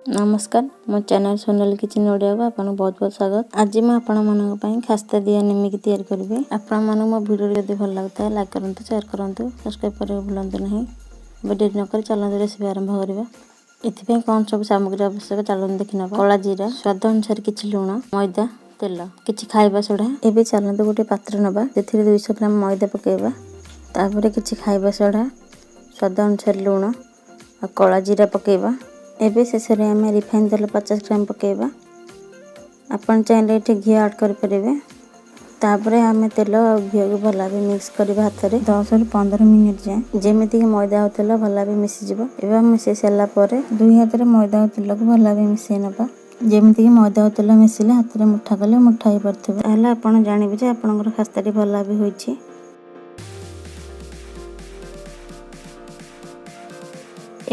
ନମସ୍କାର, ମୋ channel Sonali kitchen ଓଡ଼ିଆକୁ ଆପଣଙ୍କୁ ବହୁତ ବହୁତ ସ୍ୱାଗତ। ଆଜି ମୁଁ ଆପଣମାନଙ୍କ ପାଇଁ ଖାସ୍ତା ଦିଆ ନିମିକି ତିଆରି କରିବି। ଆପଣମାନଙ୍କୁ ମୋ ଭିଡ଼ିଓ ଯଦି ଭଲ ଲାଗୁଥାଏ, ଲାଇକ୍ କରନ୍ତୁ, ସେୟାର କରନ୍ତୁ, ସବସ୍କ୍ରାଇବ୍ କରିବାକୁ ଭୁଲନ୍ତୁ ନାହିଁ। ଏବେ ଡେରି ନକରି ଚାଲନ୍ତୁ ରେସିପି ଆରମ୍ଭ କରିବା। ଏଥିପାଇଁ କ'ଣ ସବୁ ସାମଗ୍ରୀ ଆବଶ୍ୟକ, ଚାଲନ୍ତୁ ଦେଖିନେବା। କଳା ଜିରା, ସ୍ୱାଦ ଅନୁସାରେ କିଛି ଲୁଣ, ମଇଦା, ତେଲ, କିଛି ଖାଇବା ସୋଢ଼ା। ଏବେ ଚାଲନ୍ତୁ ଗୋଟେ ପାତ୍ର ନେବା, ସେଥିରେ 200 ଗ୍ରାମ ମଇଦା ପକାଇବା। ତାପରେ କିଛି ଖାଇବା ସୋଢ଼ା, ସ୍ୱାଦ ଅନୁସାରେ ଲୁଣ ଆଉ କଳା ଜିରା ପକାଇବା। ଏବେ ଶେଷରେ ଆମେ ରିଫାଇନ୍ ତେଲ 50 ଗ୍ରାମ ପକାଇବା। ଆପଣ ଚାହିଁଲେ ଏଠି ଘିଅ ଆଡ଼୍ କରିପାରିବେ। ତାପରେ ଆମେ ତେଲ ଆଉ ଘିଅକୁ ଭଲ ଭାବେ ମିକ୍ସ କରିବା ହାତରେ 10ରୁ 15 ମିନିଟ୍ ଯାଏଁ, ଯେମିତିକି ମଇଦା ଆଉ ତେଲ ଭଲ ଭାବେ ମିଶିଯିବ। ଏବେ ମିଶାଇ ସାରିଲା ପରେ ଦୁଇ ହାତରେ ମଇଦା ଆଉ ତେଲକୁ ଭଲ ଭାବେ ମିଶାଇ ନେବା, ଯେମିତିକି ମଇଦା ଆଉ ତେଲ ମିଶିଲେ ହାତରେ ମୁଠା କଲେ ମୁଠା ହେଇପାରୁଥିବ। ତାହେଲେ ଆପଣ ଜାଣିବେ ଯେ ଆପଣଙ୍କର ଖାସ୍ତାଟି ଭଲ ଭାବେ ହୋଇଛି।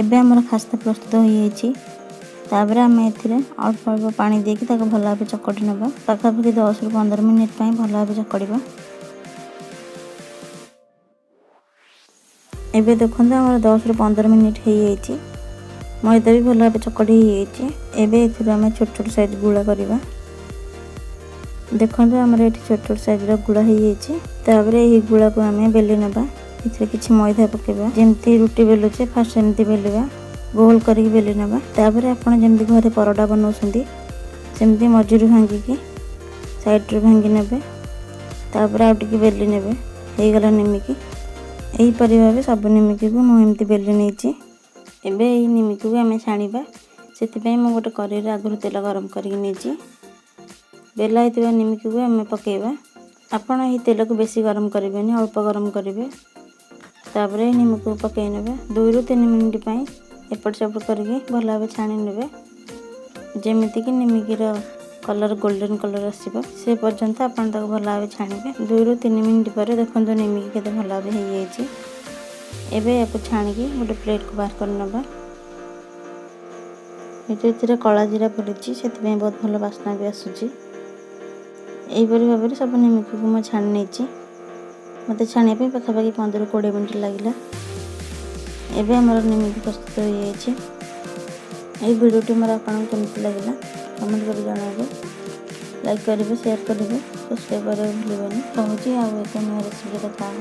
ଏବେ ଆମର ଖାସ୍ତା ପ୍ରସ୍ତୁତ ହୋଇଯାଇଛି। ତାପରେ ଆମେ ଏଥିରେ ଅଳ୍ପ ଅଳ୍ପ ପାଣି ଦେଇକି ତାକୁ ଭଲ ଭାବେ ଚକଟି ନେବା। ପାଖାପାଖି 10ରୁ 15 ମିନିଟ୍ ପାଇଁ ଭଲ ଭାବେ ଚକଟିବା। ଏବେ ଦେଖନ୍ତୁ, ଆମର 10ରୁ 15 ମିନିଟ୍ ହେଇଯାଇଛି, ମଇଦା ବି ଭଲ ଭାବେ ଚକଟି ହେଇଯାଇଛି। ଏବେ ଏଥିରୁ ଆମେ ଛୋଟ ଛୋଟ ସାଇଜ୍ ଗୁଳା କରିବା। ଦେଖନ୍ତୁ, ଆମର ଏଠି ଛୋଟ ଛୋଟ ସାଇଜ୍ର ଗୁଳା ହେଇଯାଇଛି। ତାପରେ ଏହି ଗୁଳାକୁ ଆମେ ବେଲି ନେବା। ଏଥିରେ କିଛି ମଇଦା ପକାଇବା। ଯେମିତି ରୁଟି ବେଲୁଛେ ଫାଷ୍ଟ ସେମିତି ବେଲିବା, ଗୋଲ କରିକି ବେଲି ନେବା। ତାପରେ ଆପଣ ଯେମିତି ଘରେ ପରଟା ବନାଉଛନ୍ତି, ସେମିତି ମଝିରୁ ଭାଙ୍ଗିକି ସାଇଡ଼ରୁ ଭାଙ୍ଗି ନେବେ। ତାପରେ ଆଉ ଟିକେ ବେଲି ନେବେ। ହେଇଗଲା ନିମିକି। ଏହିପରି ଭାବେ ସବୁ ନିମିକିକୁ ମୁଁ ଏମିତି ବେଲି ନେଇଛି। ଏବେ ଏହି ନିମିକିକୁ ଆମେ ଛାଣିବା। ସେଥିପାଇଁ ମୁଁ ଗୋଟେ କରେଇରେ ଆଗରୁ ତେଲ ଗରମ କରିକି ନେଇଛି। ବେଲା ହେଇଥିବା ନିମିକିକୁ ଆମେ ପକାଇବା। ଆପଣ ଏହି ତେଲକୁ ବେଶୀ ଗରମ କରିବେନି, ଅଳ୍ପ ଗରମ କରିବେ। ତାପରେ ନିମିକିକୁ ପକାଇ ନେବେ। 2ରୁ 3 ମିନିଟ୍ ପାଇଁ ଏପଟ ସେପଟ କରିକି ଭଲ ଭାବେ ଛାଣି ନେବେ। ଯେମିତିକି ନିମିକିର କଲର୍ ଗୋଲ୍ଡେନ୍ କଲର୍ ଆସିବ, ସେ ପର୍ଯ୍ୟନ୍ତ ଆପଣ ତାକୁ ଭଲ ଭାବେ ଛାଣିବେ। 2ରୁ 3 ମିନିଟ୍ ପରେ ଦେଖନ୍ତୁ, ନିମିକି କେତେ ଭଲ ଭାବେ ହେଇଯାଇଛି। ଏବେ ୟାକୁ ଛାଣିକି ଗୋଟେ ପ୍ଲେଟ୍କୁ ବାହାର କରି ନେବା। ଏଥିରେ କଳା ଜିରା ପଡ଼ିଛି, ସେଥିପାଇଁ ବହୁତ ଭଲ ବାସ୍ନା ବି ଆସୁଛି। ଏହିପରି ଭାବରେ ସବୁ ନିମିକିକୁ ମୁଁ ଛାଣି ନେଇଛି। ମୋତେ ଛାଣିବା ପାଇଁ ପାଖାପାଖି 15ରୁ 20 ମିନିଟ୍ ଲାଗିଲା। ଏବେ ଆମର ନିମିକି ପ୍ରସ୍ତୁତ ହୋଇଯାଇଛି। ଏହି ଭିଡ଼ିଓଟି ମୋର ଆପଣଙ୍କୁ କେମିତି ଲାଗିଲା, କମେଣ୍ଟ କରି ଜଣାଇବେ। ଲାଇକ୍ କରିବେ, ସେୟାର କରିବେ, ସବସ୍କ୍ରାଇବ୍ କରିବାକୁ ଭୁଲିବେନି। ରହୁଛି, ଆଉ ଏକ ନୂଆ ରେସିପି କଥା ହେବ।